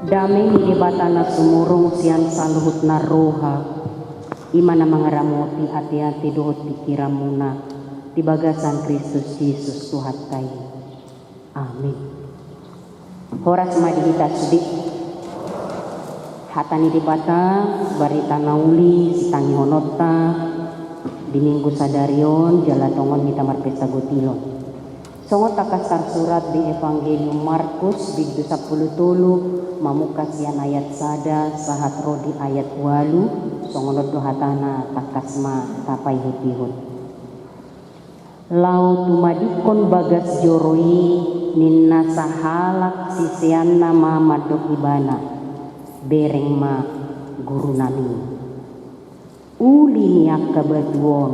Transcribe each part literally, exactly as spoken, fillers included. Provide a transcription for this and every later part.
Dame ni Debata na sumurung sian saluhut na roha, i ma na mangaramoti ateate dohot pingkiranmuna di bagasan Kristus Jesus Tuhanta i. Amin. Horas ma di hita sude. Hata ni Debata, barita na uli sitangihononta di Minggu sadari on, jala tongon hita marpesta gotilon. Songon tangkas tarsurat di Evangelium Markus, bindu sampulu tolu, mamungka sian ayat sada sahat ro di ayat ualu, songon on do hatana, tangkas ma tapaihutihut. Laho tumadingkon bagas joro i, ninna sahalak siseanna ma mandok ibana, "Bereng ma, Gurunami. Uli ni angka batu on,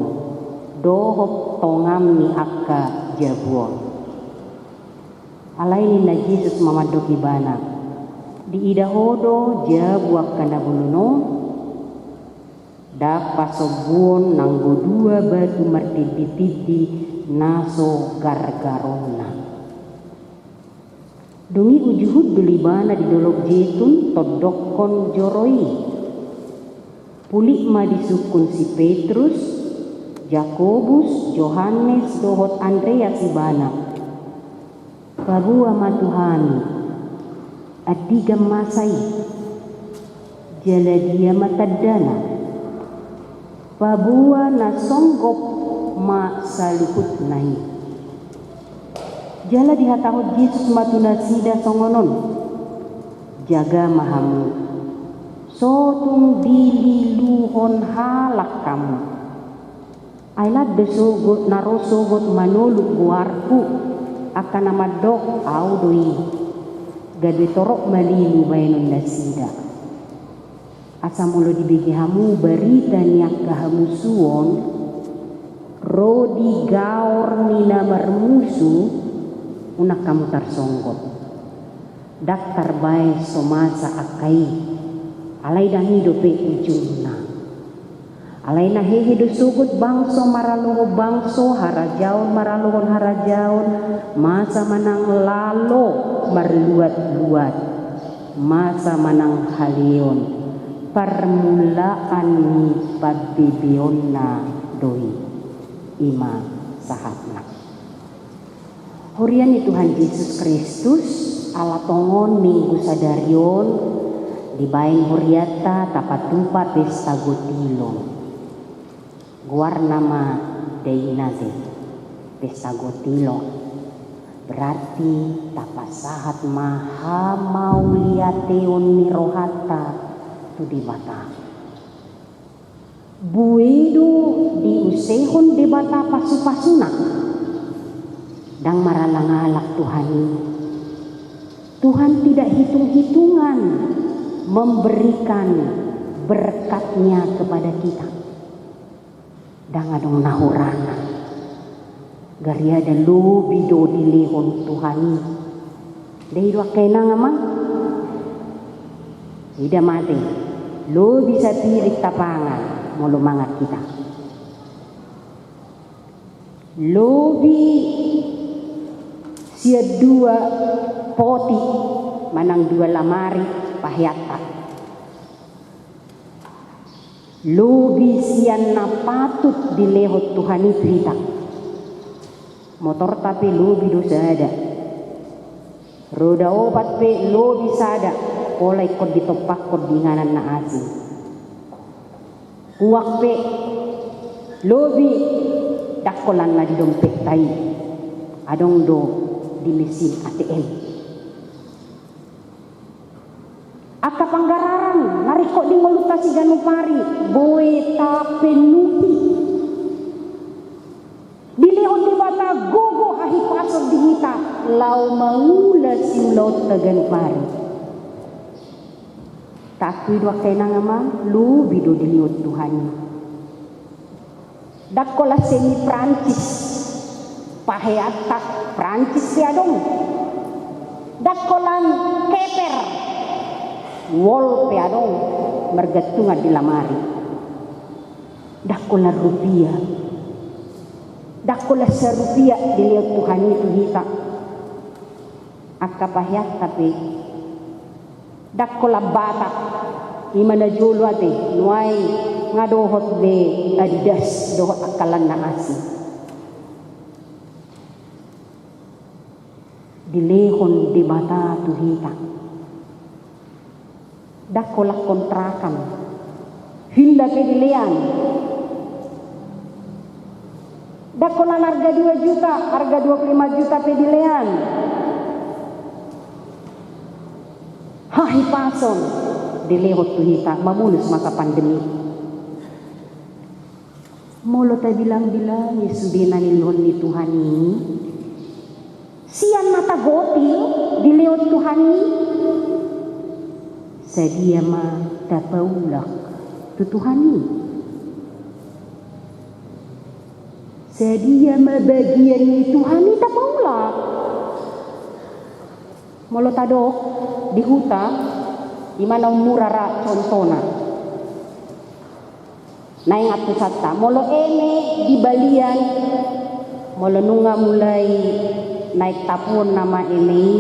dohot tongam ni angka jabu on." Alai ninna Jesus ma mandok ibana, "Diida ho do jabu angka na bolon on? Ndang pasombuon nanggo dua batu martinditindi na so gargaronna." Dung i uju hundul ibana di Dolok Jetun, tondokkon joro i. Pulik ma disungkun si Petrus, Jakobus, Johannes, dohot Andreas ibana. "Paboa ma tu hami, andigan masa i, jala dia ma tandana? Paboa na songgop ma saluhutna i." Jala dihatahon Jesus ma tu nasida songon on, "Jaga ma hamu, so tung dililuhon halak hamu. Ai lan do sogot na ro sogot manoluk goarhu, angka na mandok, 'Ahu do i,' gabe torop malilu baenon nasida. Asa molo dibege hamu barita ni angka hamusuon, ro di gaor ni na marmusu, unang hamu tarsonggop. Ndang tarbaen so masa angka i, alai ndang i dope ujungna. Alai na hehe do sogot bangso maralohon bangso, harajaon maralohon harajaon, masa manang lalo marluat-luat, masa manang haleon, parmulaan ni pambebeonna do i." I ma sahatna. Huria ni Tuhan Jesus Kristus, ala tongon Minggu sadari on dibaen hurianta tapatupa pesta gotilon. Goarna ma Deinate, pesta gotilon. Berarti tapasahat ma hamauliateon ni rohanta tu Debata. Bue do diusehon Debata pasupasuna. Ndang maralangalak Tuhan i. Tuhan tidak hitung-hitungan memberikan berkat-Nya kepada kita. Ndang adong na hurang. Gariada lobi do dilehon Tuhan i. Ndai do angka inang amang? Ida mate. Lobi sapiring tapangan molo mangan hita. Lobi sian dua poti manang dua lamari paheanta. Lobi sian na patut dilehon Tuhan i tu hita. Motorta pe lobi do sada. Roda opat pe lobi sada, pola ingkon ditompakkon di inganan na asing. Uang pe lobi, ndang holan na di dompetta i, adong do di mesin A T M. Angka panggararan na ringkot di ngolunta siganup ari, boi tapenuhi. Dilehon Debata gogo hahipason di hita laho mangula siulaonta ganup ari. Taakui do angka inang amang, lobi do dilehon Tuhan i. Ndang holan semi Prancis paheanta, Prancis pe adong. Ndang holan keper, wol pe adong, margantungan di lamari. Ndang holan rupia. Ndang holan sarupiah dilehon Tuhan i tu hita. Angka paheanta pe Ndang holan bata, i ma na jolo ate, nuaeng nga dohot be Adidas dohot angka lan na asing. Dilehon Debata tu hita. Ndang holan kontrakan. Villa pe dilean. Ndang holan arga dua juta, arga dua pulu lima juta pe dilean. Hahipason dilehon tu hita mamolus masa pandemi. Molo tabilang-bilangi sude na nilehon ni Tuhan i, sian na tagotil dilehon Tuhan i, sadia ma tapaulak tu Tuhan i? Sadia ma bagian ni Tuhan i tapaulak? Molo tadok di huta, i ma na ummura ra contohna. Naeng antusanta, molo eme di balian, molo nunga mulai naeng tapuon nama eme i,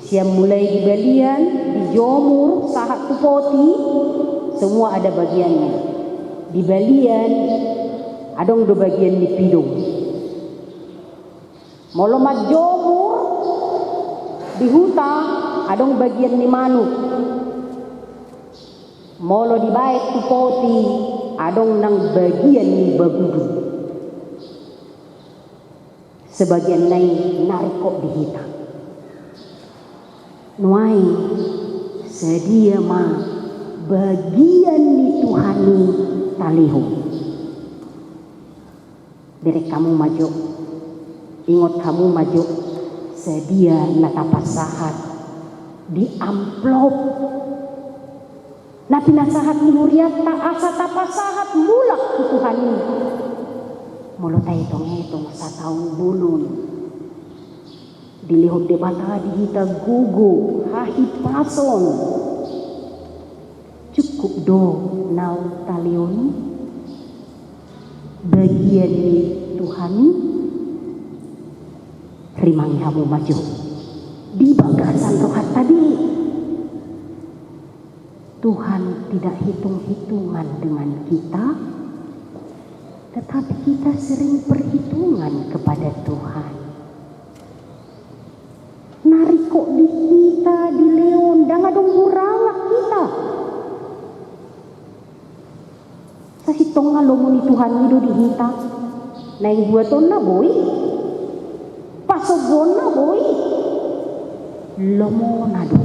sian mulai di balian, dijomur, sahat tu poti, semua ada bagiannya. Di balian, adong do bagian ni pidong. Molo manjomur di huta, adong bagian ni manuk. Molo dibaen tu poti, adong nang bagian ni bagudu. Sebagian nai na ringkot di hita. Nuaeng, sadia ma bagian ni Tuhan i talehon? Bereng hamu ma jo, ingot hamu ma jo, sadia na tapasahat di amplop na pinasahat ni hurianta asa tapasahat mulak tu Tuhan i. Molo taetong-etong sataon bolon, dilehon Debata di hita gogo, hahipason. Cukup do naung talehon i bagian ni Tuhan i? Rimangi hamu ma jo di bagasan rohanta be. Tuhan tidak hitung-hitungan dengan kita, tetapi kita sering perhitungan kepada Tuhan. Na ringkot di hita dilehon, ndang adong hurang hita. Sasintongna lomo ni Tuhan i do di hita. Naeng buatonna boi, pasogonna boi, lomona do.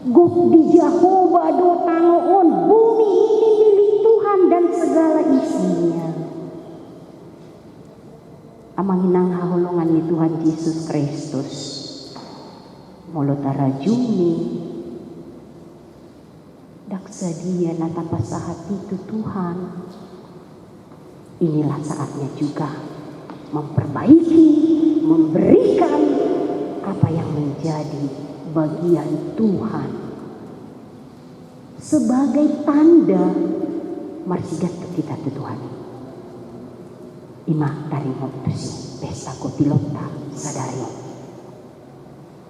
Gok di Jahowa do tano on, bumi ini milik Tuhan dan segala isinya. Amang inang haholongan ni Tuhan Jesus Kristus, molo tarajumi, ndang sadia na tapasahat i tu Tuhan, inilah saatnya juga memperbaiki, memberikan apa yang menjadi bagian Tuhan sebagai tanda marsigantung hita tu Tuhan. I ma taringot tusi pesta gotilonta sadari on.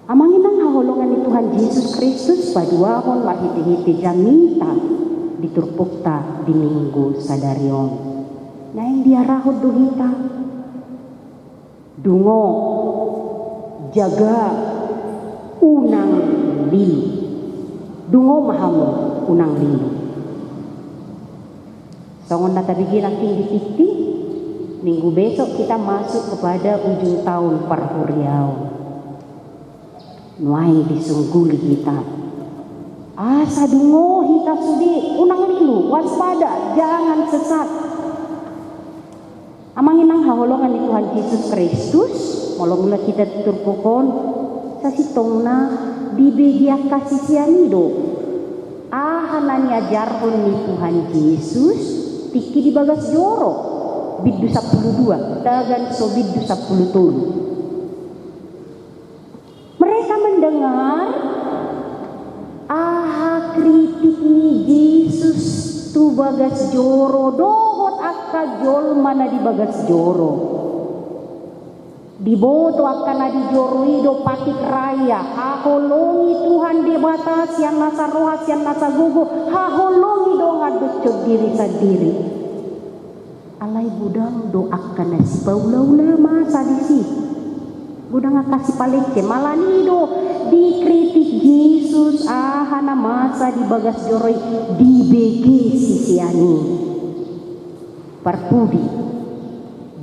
Amang inang haholongan ni Tuhan Jesus Kristus, paduahon marhite-hite jamita di turpukta di Minggu sadari on. Naeng diarahon do hita. Dungo, jaga, unang lilu. Dungo ma hamu, unang lilu. Songon na tabege nangkin di tingki, minggu besok kita masuk kepada ujung tahun parhuriaon. Nuaeng disungguli hita. Asa dungo hita sude, unang lilu, waspada, jangan sesat. Amang inang haholongan ni Tuhan Jesus Kristus, molo mulak hita tu turpuk on, sasintongna dibege angka sisean i do aha na niajarhon ni Tuhan Jesus tingki di bagas joro, bindu sampulu dua, tagan so bindu sampulu tolu. Mereka mendengar aha kritik ni Jesus tu bagas joro dohot angka jolma na di bagas joro. Diboto angka na di joro i do patik raya, haholongi Tuhan Debata sian nasa roha, sian nasa gogo, haholongi dongan dohot diri-diri. Alai godang do angka na sipaula-ula masa disi. Godang angka sipalece, alani do dikritik Jesus aha na masa di bagas joro i, dibege sisean i. Parpudi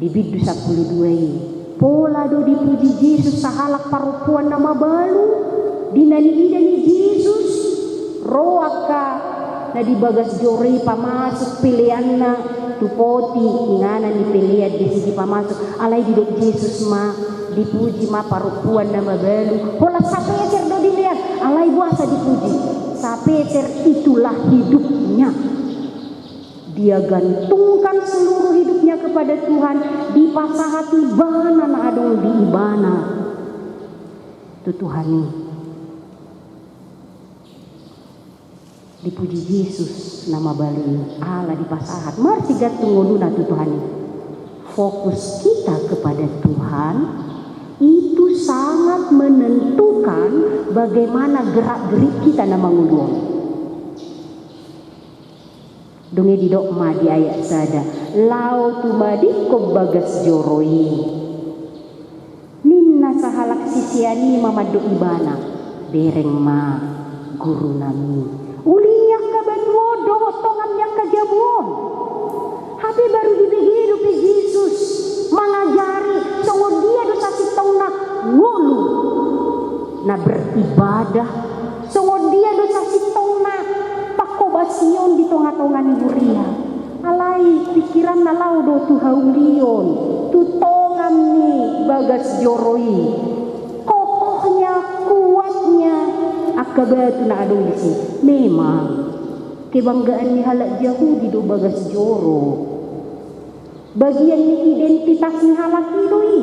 di bindu sampulu dua i. Pola do dipuji Jesus sahalak parompuan na mabalu di na niida ni Jesus. Ro angka na di bagas joro i pamasuk peleanna tu poti, inganan ni pelean disi dipamasuk. Alai didok Jesus ma, dipuji ma parompuan na mabalu. Holan sapeser do dilean, alai boasa dipuji? Sapeser, itulah hidupnya. Dia gantungkan seluruh hidupnya kepada Tuhan, dipasahat ibana na adong di ibana tu Tuhan i. Dipuji Jesus na mabalu i ala dipasahat marsigantung ngoluna tu Tuhan i. Fokus kita kepada Tuhan itu sangat menentukan bagaimana gerak-gerik kita na mangolu on. Dung i didok ma di ayat sada, laho tumadingkon bagas joro i. Ninna sahalak sisean i ma mandok ibana, bereng ma, Gurunami. Uli ni angka batu on dohot tongan ni angka jabu on. Hape baru dibege dope Jesus mangajari songon dia do sasintongna ngolu na beribadah, songon dia do sasintongna pangkobasion di tonga-tonga ni huria. Alai pingkiranna laho do tu haulion, tu tongan ni bagas joro i. Kokohnya, kuatnya angka batu na adong disi. Memang kebanggaan ni halak Jahudi do bagas joro. Bagian ni identitas ni halak i do i.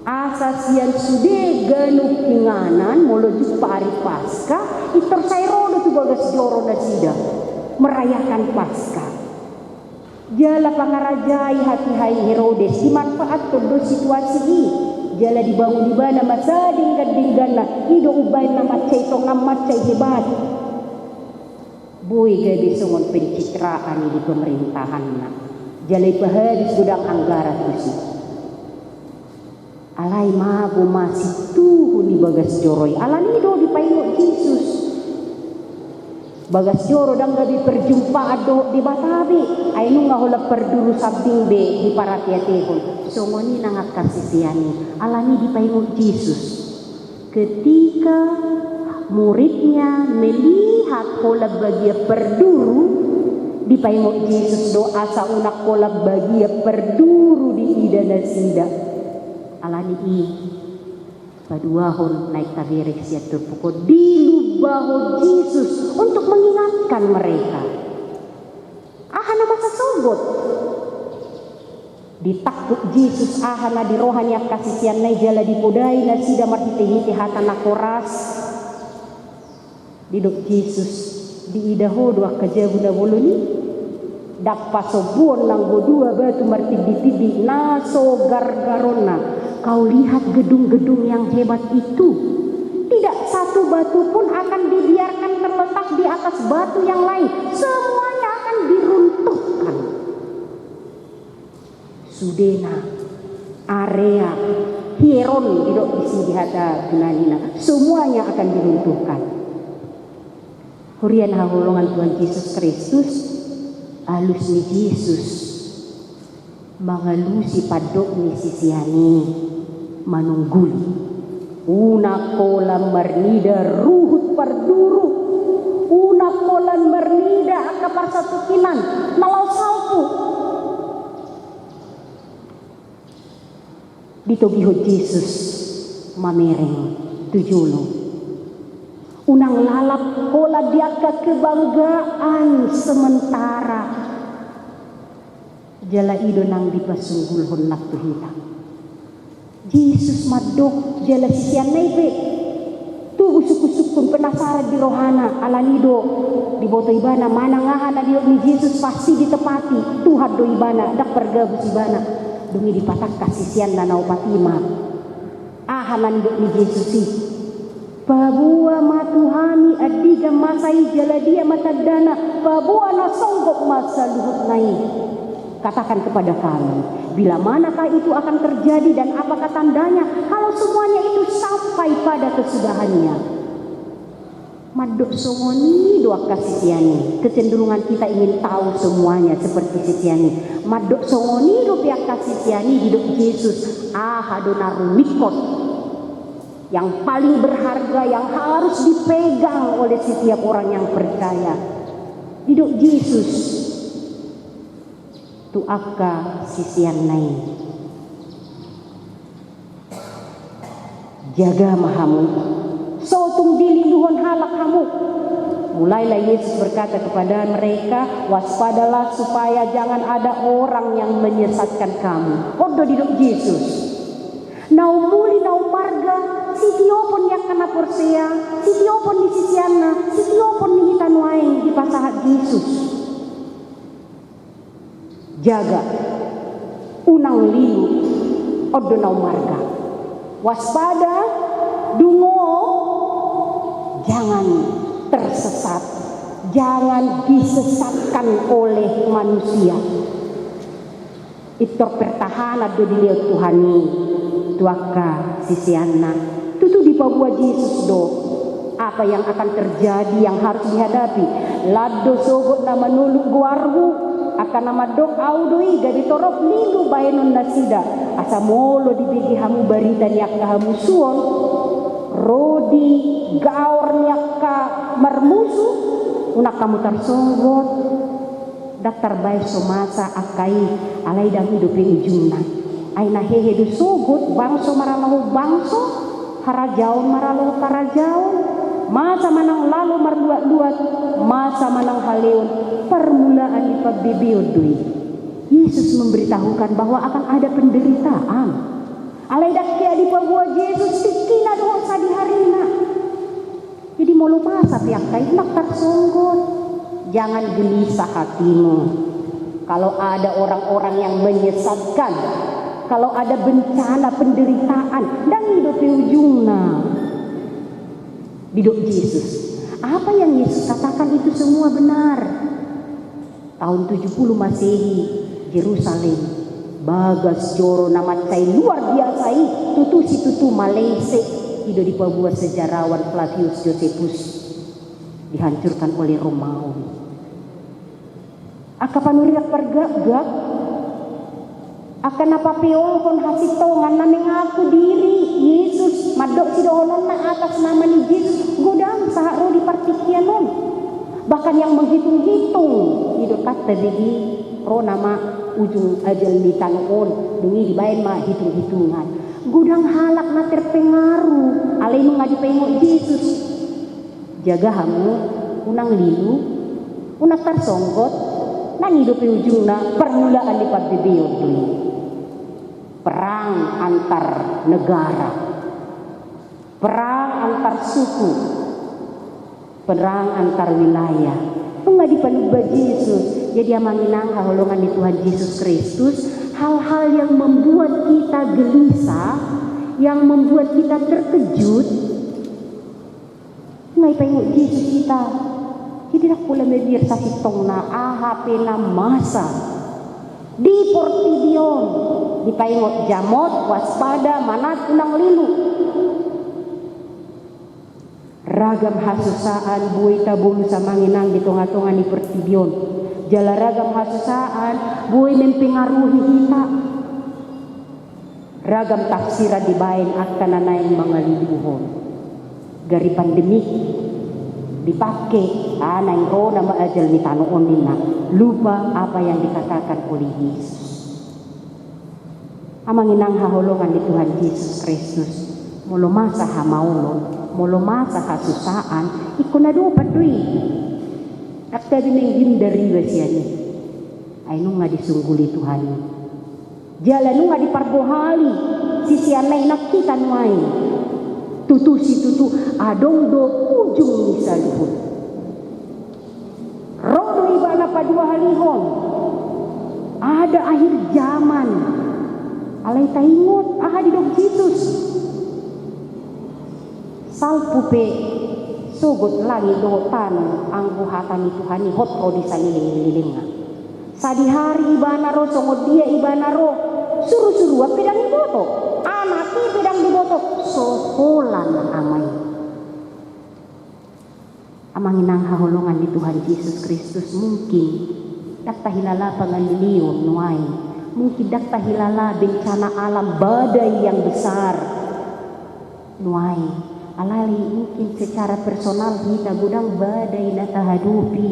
Asa sian sude ganup inganan molo jumpa ari Paska, pintor sai ro do tu bagas joro nasida merayakan Paska. Jala pangarajai hatiha i Herodes, dimanfaathon do situasi i. Jala dibangun ibana ma sadenggan-dengganna, i do umbahen na mansai tongan, mansai hebat. Boi gabe songon pencitraan i di pemerintahanna. Jala ipahabis godang anggaran tusi. Alai mago ma situhu ni bagas joro i. Alani i do dipaingot Jesus. Bagas joro ndang gabe perjumpaan dohot Debata be. Ai nunga holan parduru sambing be diparateatehon. Songon i nang angka sisean i. Alani i dipaingot Jesus. Ketika muridnya melihat holan bagian parduru, dipaingot Jesus do asa unang holan bagian parduru diida nasida. Alani i, paduahon naeng tabereng sian turpuk on, dilumbahon Jesus untuk mengingatkan mereka. Aha na masa sogot? Ditangkup Jesus aha na di roha ni angka siseanna i jala dipodai nasida marhitehite hata na horas. Didok Jesus, diida ho do angka jabu na bolon i? Ndang pasombuon nanggo dua batu martinditindi na so gargaronna. Kau lihat gedung-gedung yang hebat itu? Tidak satu batu pun akan dibiarkan terletak di atas batu yang lain. Semuanya akan diruntuhkan. Sudena, area, hieron, didok disi di hata Yunanina, semuanya akan diruntuhkan. Huria na haholongan Tuhan Jesus Kristus, alus ni Jesus mangalusi pandok ni sisean i manungguli. Unang holan marnida ruhut parduru, unang holan marnida angka parsatukinan na laho salpu. Ditogihon Jesus mamereng tu jolo. Unang lalap holan di angka kebanggaan sementara. Jala i do nang dipasunggulhon nang tu hita. Jesus mandok jala siseanna i pe tubu sungkun-sungkun, penasaran di rohana, alani do diboto ibana manang aha na didok ni Jesus pasti ditepati, Tuhan do ibana, ndang pargabus ibana. Dung i dipatangkas siseanna na opat i ma. Aha na nidok ni Jesus i? Paboa ma tu hami andigan masa i jala dia ma tandana, paboa na songgop ma saluhutna i. Katakan kepada kami, bila manakah itu akan terjadi dan apakah tandanya kalau semuanya itu sampai pada kesudahannya? Mandok songon i do angka sisean i. Kecenderungan kita ingin tahu semuanya seperti sisean i. Mandok songon i dope angka sisean i didok Jesus, aha do na rumingkot, yang paling berharga, yang harus dipegang oleh setiap orang yang percaya. Didok Jesus tu angka siseanna i. Jaga ma hamu. So tung dilindunghon halak hamu. Mulailah Yesus berkata kepada mereka, waspadalah supaya jangan ada orang yang menyesatkan kamu. On do didok Jesus. Na umuli, na umarga, sitiopon ni angka na porsea, sitiopon ni siseanna, sitiopon ni hita nuaeng dipasahat Jesus. Jaga, unang lilu, on do na umarga. Waspada, dungo, jangan tersesat, jangan disesatkan oleh manusia. Pintor pertahanan do dilehon Tuhan i tu angka siseanna. Tutu dipaboa Jesus do apa yang akan terjadi, yang harus dihadapi. Lan do sogot na manoluk goarhu, angka na mandok, au do i, gabe torop lilu baenon nasida. Asa molo dibege hamu barita ni angka hamusuon, ro di gaor ni angka marmusu, unang hamu tarsonggot. Ndang tarbaen so masa angka i, alai ndang i dope ujungna. Ai na hehe do sogot, bangso maralahon bangso, harajaon maralahon harajaon, masa manang lalo marluat-luat, masa manang haleon, parmulaan ni pambebeon do i. Yesus memberitahukan bahwa akan ada penderitaan. Alai ndang hea dipaboa Jesus tingkina dohot sadiharina. Jadi molo masa pe angka i, unang tarsonggot. Jangan gelisah hatimu. Kalau ada orang-orang yang menyesatkan, kalau ada bencana, penderitaan, ndang i dope ujungna. Didok Jesus, apa yang Yesus katakan itu semua benar. Taon tujuh puluh Masehi, Jerusalem, bagas joro na mansai luar biasa i, tutu situtu malengsek, i do dipaboa sejarawan Flavius Josephus, dihancurkan oleh Romawi. Angka panurirang pargapgap, angka na papeolhon hasintongan, na mengaku diri Jesus, mandok sidohononna atas nama ni Jesus, godang sahat ro di partingkian on. Bahkan yang menghitung-hitung, didok angka tabegi, ro nama ujung ajal ni tano on, dung i dibaen ma hitung-hitungan. Godang halak na terpengaruh, alai nunga dipaingot Jesus. Jaga hamu, unang lilu, unang tarsonggot, ndang i dope ujungna, parmulaan ni pambebeon do i. Perang antar negara, perang antar suku, perang antar wilayah. Nunga dipalumba Jesus. Jadi amang inang haholongan ni Tuhan Jesus Kristus, hal-hal yang membuat kita gelisah, yang membuat kita terkejut, nunga dipaingot Jesus hita. Jadi ndang pola mabiar sasintongna, aha pe na masa di portibi on, dipaingot jamot, waspada, manat, unang lilu. Ragam hasusaan boi tabolus amang inang di tonga-tonga ni portibi on. Jala ragam hasusaan boi mempengaruhi hita. Ragam tafsiran dibaen angka na naeng mangaliluhon. Gari pandemik dipake, ah, naeng ro nama ajal ni tano on ninna. Lupa apa yang dikatakan oleh Yesus. Amang inang haholongan ni Tuhan Jesus Kristus, molo masa hamaolon, molo masa hasusaan, ingkon adopan do i. Ndang gabe menghindar iba sian i. Ai nunga disungguli Tuhan i. Jala nunga diparbohali siseanna i nang hita nuaeng. Tutu situtu adong do ujung ni saluhut. Ro do ibana paduahalihon. Ada akhir zaman. Alai taingot aha didok Jesus. Salpu pe sogot langit dohot tano anggo hata ni Tuhan i hot ro di saleleng ni lelengna. Sadihari ibana ro, songon dia ibana ro, surusuruan pe ndang diboto, anak i pe ndang diboto, so holan Ama i. Amang inang haholongan ni Tuhan Jesus Kristus, mungkin ndang tahilala pangalileon nuaeng, mungkin ndang tahilala bencana alam, badai yang besar nuaeng. Alai mungkin secara personal hita godang badai na tahadopi,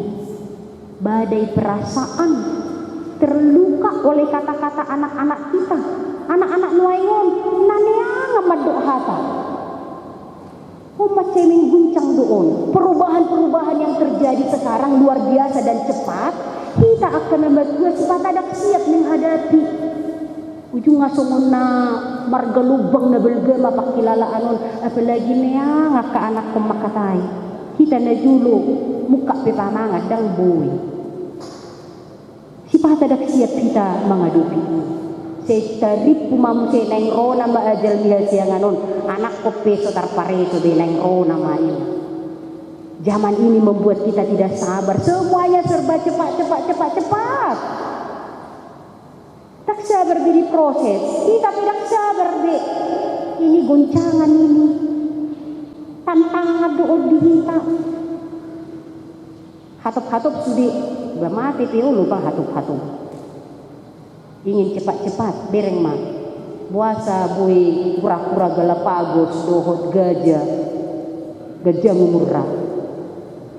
badai perasaan, terluka oleh kata-kata anak-anak kita. Anak-anak nuaeng on na neang mandok hata. Homa cemeng guncang do on. Perubahan-perubahan yang terjadi sekarang luar biasa dan cepat. Hita angka na matua sipata ndang siap menghadapi. Ujungna songon na marga lobang na balga ma pangkilalaan on, apalagi neang angka anakkon mangkatai. Hita na jolo mungkap pe pamangan ndang boi. Sipata ndang siap hita mangadopi i. Sai tarimpu ma muse naeng ro nama ajal ni hasiangan on, anakkon pe so tarpareso be naeng ro nama i. Zaman ini membuat kita tidak sabar, semuanya serba cepat, cepat, cepat, cepat. Ndang sabar be diproses, hita pe ndang sabar be. Ini goncangan ini. Tantangan do on di hita. Hatop-hatop sude, ba mate pe olo ba hatop-hatop. Ingin cepat-cepat, bereng ma. Boasa boi kura-kura Galapagos dohot gajah, ganjang umurna.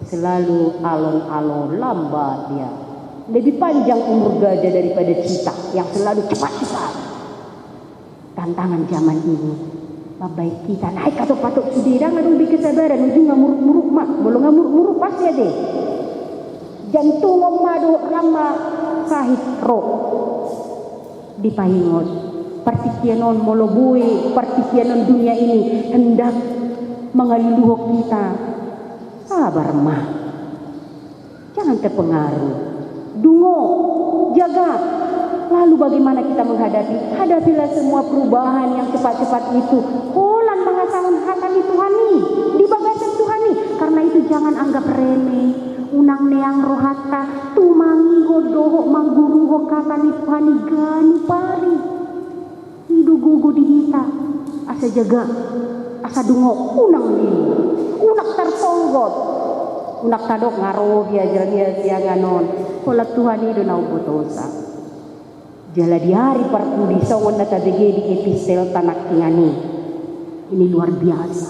Selalu alon-alon, lambat dia. Lebih panjang umur gajah daripada kita yang selalu cepat-cepat. Tantangan zaman ini mambahen hita naeng hatop-hatop sude, ndang adong be kesabaran, ujungna muruk-muruk ma. Molo nga muruk-muruk pasti ate. Jantungon ma dohot ram ma sahit ro. Dipaingot, partingkian on molo boi, partingkian on, dunia ini hendak mangaluluhon hita. Sabar ma. Jangan terpengaruh. Dungo, jaga. Lalu bagaimana kita menghadapi? Hadapilah semua perubahan yang cepat-cepat itu. Holan mangasahon hata ni Tuhan i, di bagasan Tuhan i. Karena itu jangan anggap remeh. Unang neang rohanta, tumangihon dohot mangguruhon hata ni Tuhan i ganup ari. I do gogo di hita, asa jaga, asa dungo, unang liu, unang tarsonggot, unang tadok nga ro be ajal ni hasiangan on, holan Tuhan i do na umbotosa. Jala di ari parpudi songon na tabege di epistel tanangkingan i. Ini luar biasa.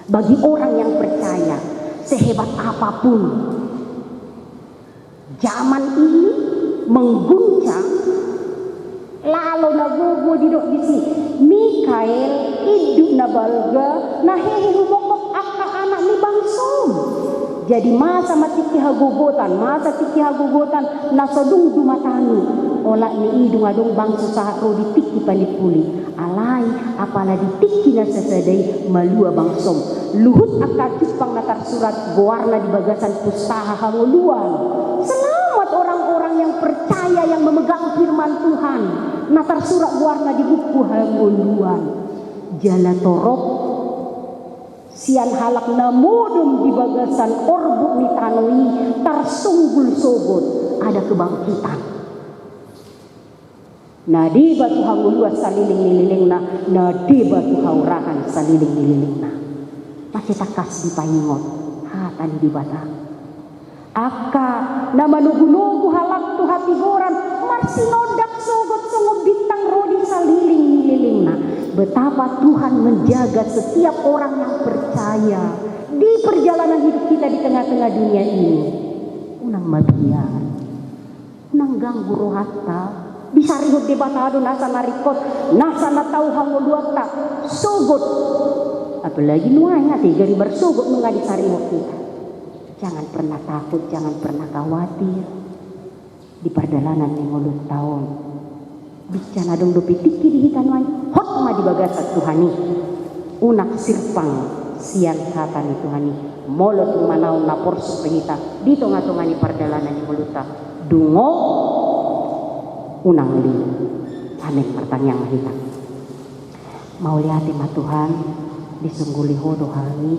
Bagi orang yang percaya, sehebat apapun zaman ini mengguncang, lalo na gogo didok disi, Mikael, induk na balga, na hehe humongkop angka anak ni bangsom. Jadi masa ma tingki hagogotan, masa tingki hagogotan na so dung dumatangi. Olat ni i dung adong bangso sahat ro di tingki panimpuli. Alai, apala di tingki na sasada i malua bangsom. Luhut angka jumpang na tarsurat goarna di bagasan pustaha hangoluan. Selamat orang-orang yang percaya, yang memegang firman Tuhan. Na tarsurat goarna di buku hangoluan. Jala torop sian halak na modom di bagasan orbuk ni tano i tarsunggul sogot, ada kebangkitan. Na deba tu hangoluan saleleng ni lelengna, na deba tu haurahan saleleng ni lelengna. Mansai tangkas dipaingot hata ni Debata. Angka na manogunogu halak tu hatigoran, marsinondang sogot songon bintang ro di saleleng ni lelengna. Betapa Tuhan menjaga setiap orang yang percaya di perjalanan hidup kita di tengah-tengah dunia ini. Unang mabiar. Unang ganggu rohanta. Disarihon Debata do nasa na ringkot, nasa na tau hangoluanta. Sogot. Apalagi nuaeng ate gari marsogot nunga disarihon hita. Jangan pernah takut, jangan pernah khawatir. Di pardalanan ni ngolunta on. Bincang adong dope tingki di hita nuaeng, hot ma di bagasan Tuhan i. Unang sirpang sian hata ni Tuhan i. Molo tung manaon na porsuk pe hita di tonga-tonga ni pardalanan ni ngolunta, dungo, unang liu. Amin. Martangiang ma hita. Mauliate ma Tuhan, disungguli Ho do hami,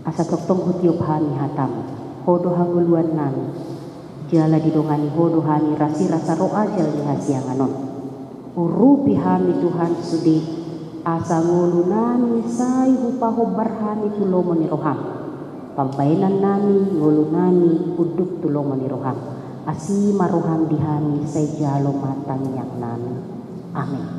asa tongtong hutiop hami hataM. Ho do hangoluan nami, jala didongani Ho do hami rasirasa ro ajal ni hasiangan on. Urupi hami Tuhan sude, asa ngolu nami sai hupahombar hami tu lomo ni rohaM. Pambaenan nami, ngolu nami, unduk tu lomo ni rohaM. Asi ma rohaM di hami, sai jalo ma tangiang nami. Amin.